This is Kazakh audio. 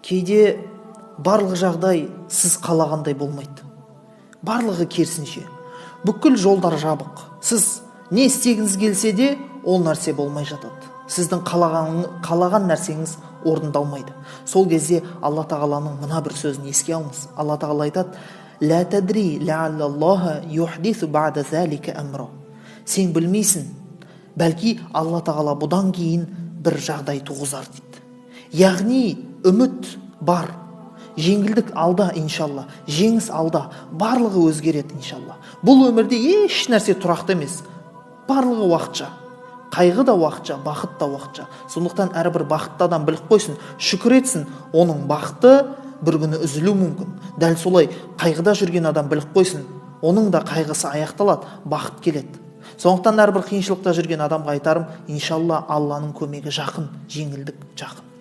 Кейде барлық жағдай сіз қалағандай болмайды. Барлығы керісінше. Бүкіл жолдар жабық. Сіз не істегіңіз келсе де, ол нәрсе болмай жатады. Сіздің қалаған нәрсеңіз орындалмайды. Сол кезде Алла Тағаланың мына бір сөзін еске алыңыз. Алла Тағала айтады: «Ла тадри лааллаллаха юхдису ба'да залика амра». Сен білмейсің, бәлки Алла Тағала бұдан кейін бір жағдай туғызар дейді. Яғни үміт бар, жеңілдік алда, иншалла, жеңіс алда, барлығы өзгереді, иншалла. Бұл өмірде еш нәрсе тұрақты емес, барлығы уақытша. Қайғы да уақытша, бақыт та уақытша. Сондықтан әрбір бақытты адам біліп қойсын, шүкір етсін, оның бақыты бір күні үзілуі мүмкін. Дәл солай қайғыда жүрген адам біліп қойсын, оның да қайғысы аяқталады, бақыт келеді. Сондықтан әрбір қиыншылықта жүрген адамға айтарым, иншалла, Алланың көмегі жақын, жеңілдік жақын.